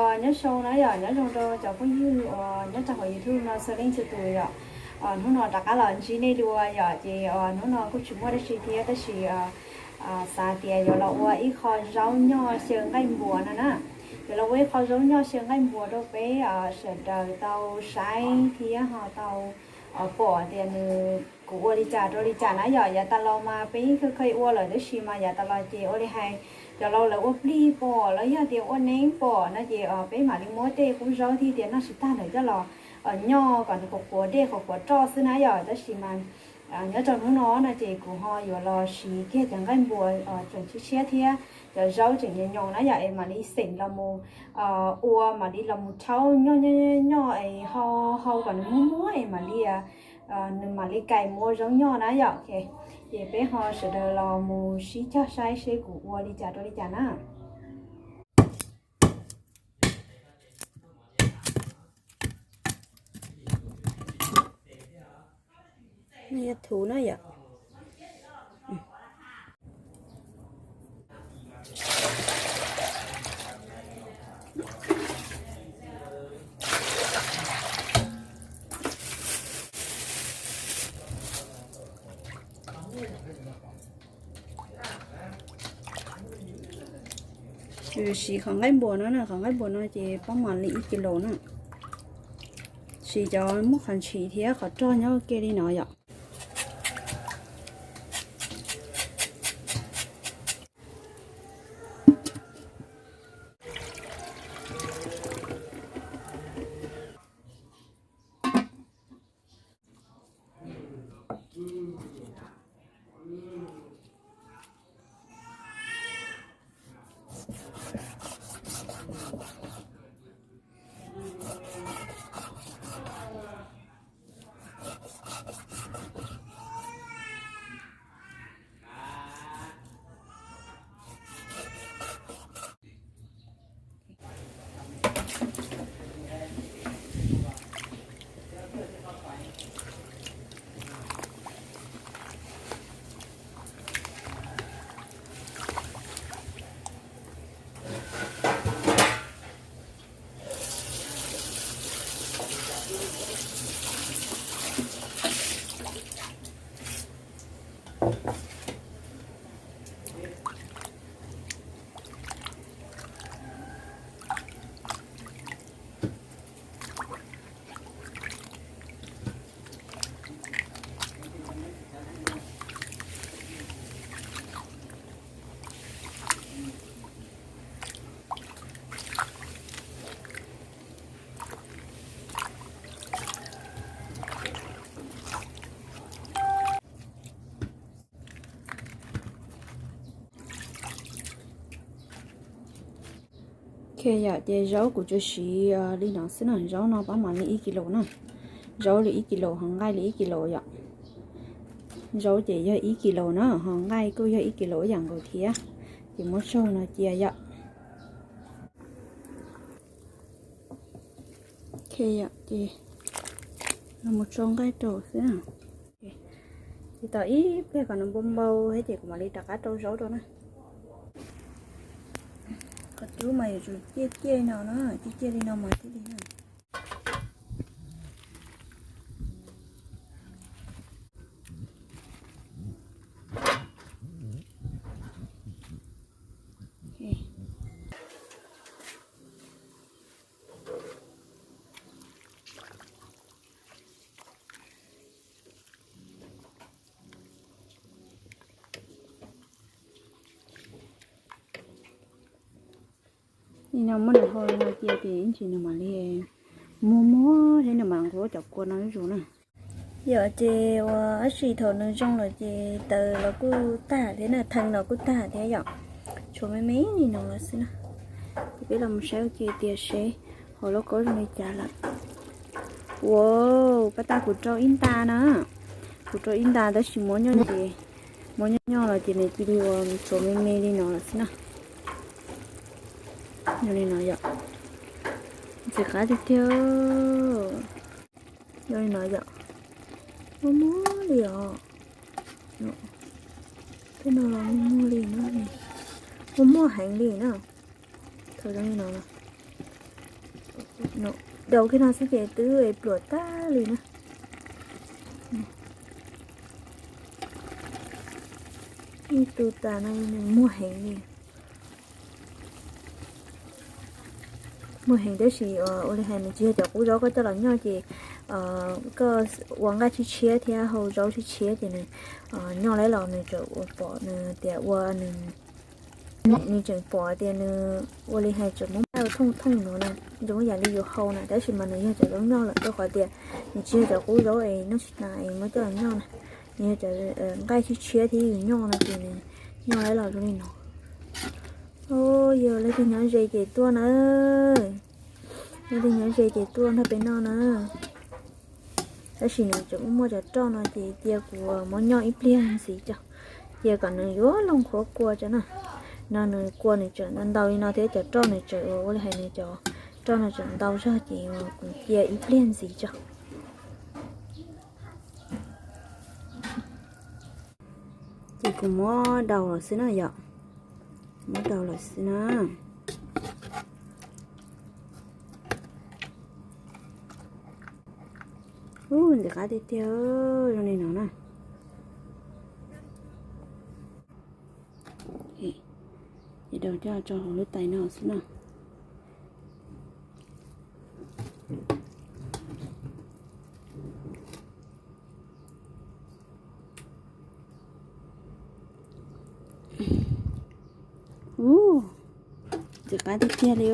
Nyob zoo na yom, nyob zoo rau cov phooj ywg uas nyob rau hauv YouTube no txhua leej txhua tus yom. Hnub no rov qab los ntsib nej dua yom, ces hnub no kuj tsis muaj dab tsi thiab tab sis xav tias yuav los ua ib qho zaub nyoj xyaw nqaij npuas no na. Yuav los ua ib qho zaub nyoj xyaw nqaij npuas rau peb sawv daws tau saib thiab ho tau pom tias nws kuv ua li cas rau li cas na yom. Yav tas los mas peb yeej kheej ua lawm tab sis mas yav tas los ces ua li hais cov laus lawv ua plig pom los yog tias ua neeb pom no ces peb mam li muab tej qub zaub thiab tias noj tsis tag ntawd coj los nyoj kom nws qhuav qhuav dej qhuav qhuav roj xwb na yom. Tab sis mas nyob rau hnub no no ces kuv ho yuav los siv kiag cov nqaij npuas tseem tshiab tshiab thiab cov zaub tseem nyoos nyoos na yom, es mam li xeem los mus ua mam li los mus rhaub nyoj nyoj nyoj es hau hau kom nws muag muag es mam li nws mam li kais mus ua zaub nyoj na yom. Ces peb ho sawv daws los mus sib cog saib seb kuv ua li cas rau li cas na. Thuv na yom. Siv qhov nqaij npuas no na, qhov nqaij npuas no ces pab mam li ib kis lus na. Siv cov muaj qhov ntshis thiab qhov rog nyob ua ke li no yom. Ok yom, ces zaub kuv tsuas siv li no xwb na, zaub no pab mam li ib kis lus na, zaub li ib kis lus ho nqaij li ib kis lus yom. Zaub ces yog ib kis lus na, ho nqaij kuj yog ib kis lus ib yam nkaus thiab. Ces muab tsaug no cia yom. Ok yom, ces los mus rau nqaij rau xwb na. Ces tos ib pliag kom nws npau npau thiab ces kuv mam li rov qab rau zaub rau na. Qhov cub mas yuav tsum ciaj ciaj no na, ciaj ciaj li no mas thiaj li na. Nim no muab nws hau li no cia ces ib ntsis nws mam li muag muag thiab nws mam nqus cov kua no zuj zus na. Yom, ces ua dab tsi thaum nws zoo lawm ces taws los kuj tag thiab na, theej los kuj tag thiab yom. Tshuav me me li no lawm xwb na. Ces peb los mus saib ua ke tias seb hauv lauj kaub zoo li cas lawm. Ua, pab tag kuv rau ib nta na. Kuv rau ib nta tab sis muab nyoj ces, muab nyoj nyoj los ces nws cia li ua tshuav me me li no lawm xwb na. Yog li no yom. Ntxim qab tiag tiag. Yog li no yom. Muaj muaj li os. Tej no los muaj muaj li na. Muaj muaj heev li na. Thaum zoo li no na. Daus kiag no xwb ces twb pluam tag li na. Ib tug tas no nws muag heev li. Muag heev tab sis ua li hais nws tsis yog cov qub zaub koj coj los nyoj ces koj ua nqaij tshiab tshiab thiab hau zaub tshiab tshiab ces nws nyoj lawm los nws tseem pom nws tias ua nws, nws tseem pom tias nws ua li hais tseem muab nqaij ua thooj thooj no na, zoo yam li yus hau na tab sis mas nws yog cov zaub nyoj lawm rau qhov tias nws tsis yog cov qub zaub es noj tsis tas es muab coj los nyoj na. Nws yog cov nqaij tshiab tshiab thiab yus nyoj no ces nws nyoj lawm los zoo li no. Yog leej twg nyob ze ces tuaj na. Leej twg nyob ze ces tuaj nrog peb noj na. Tab sis nws tseem muaj cov roj no ces cia kuv muab nyoj ib pliag ntxiv tso, cia kom nws yuav luag qhuav kua tso na. No nws kua nws tseem ntau ntau li no thiab cov roj nws tseem ua li hais nws cov roj no tseem ntau zog ces kuv cia ib pliag ntxiv tso. Ces kuv muab daus lawm xwb na yom. Muab daus lawm xwb na. Ub, ntxim qab tiag tiag, zoo li no na. Ces daus coj tso hauv lub tais no xwb na. Ub, ntxim qab tiag tiag li.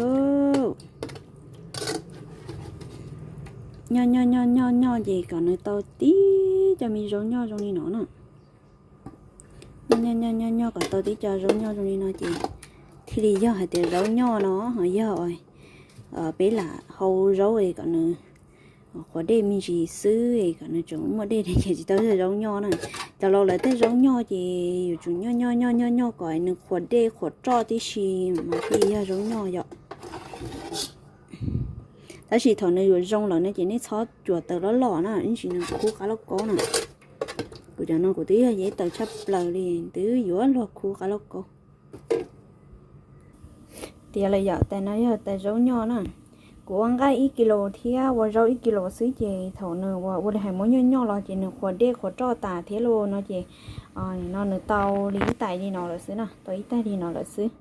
Nyoj nyoj nyoj nyoj nyoj ces kom nws tau tib co me zaub nyoj zoo li no na. Nyoj nyoj nyoj nyoj nyoj kom tau tib co zaub nyoj zoo li no ces thiaj li yog hais tias zaub nyoj no ho yog peb lam hau zaub es kom nws qhuav dej me ntsis xwb es kom nws tseem muaj dej ces tsis tau yog zaub nyoj na. Cov laus lawv tej zaub nyoj ces yuav tsum nyoj nyoj nyoj nyoj nyoj kom nws qhuav dej qhuav roj tib si mas thiaj yog zaub nyoj yom. Tab sis thaum nws yuav zoo lawm no ces nej txhob cuam taws loj loj na, ib ntsis nws khub qab lauj kaub na. Kuv cov no kuv twb yog yev taws tshaj plaws li, twb yuav luag khub qab lauj kaub. Tiav lawm yom, tais no yog tais zaub nyoj na. Kuv ua nqaij ib kis lus thiab ua zaub ib kis lus xwb ces thaum nws ua ua li hais muab nyoj nyoj los ces nws qhuav dej qhuav roj tas thiab lauj no ces no nws tau li ib tais li no lawm xwb na, tau ib tais li no lawm xwb.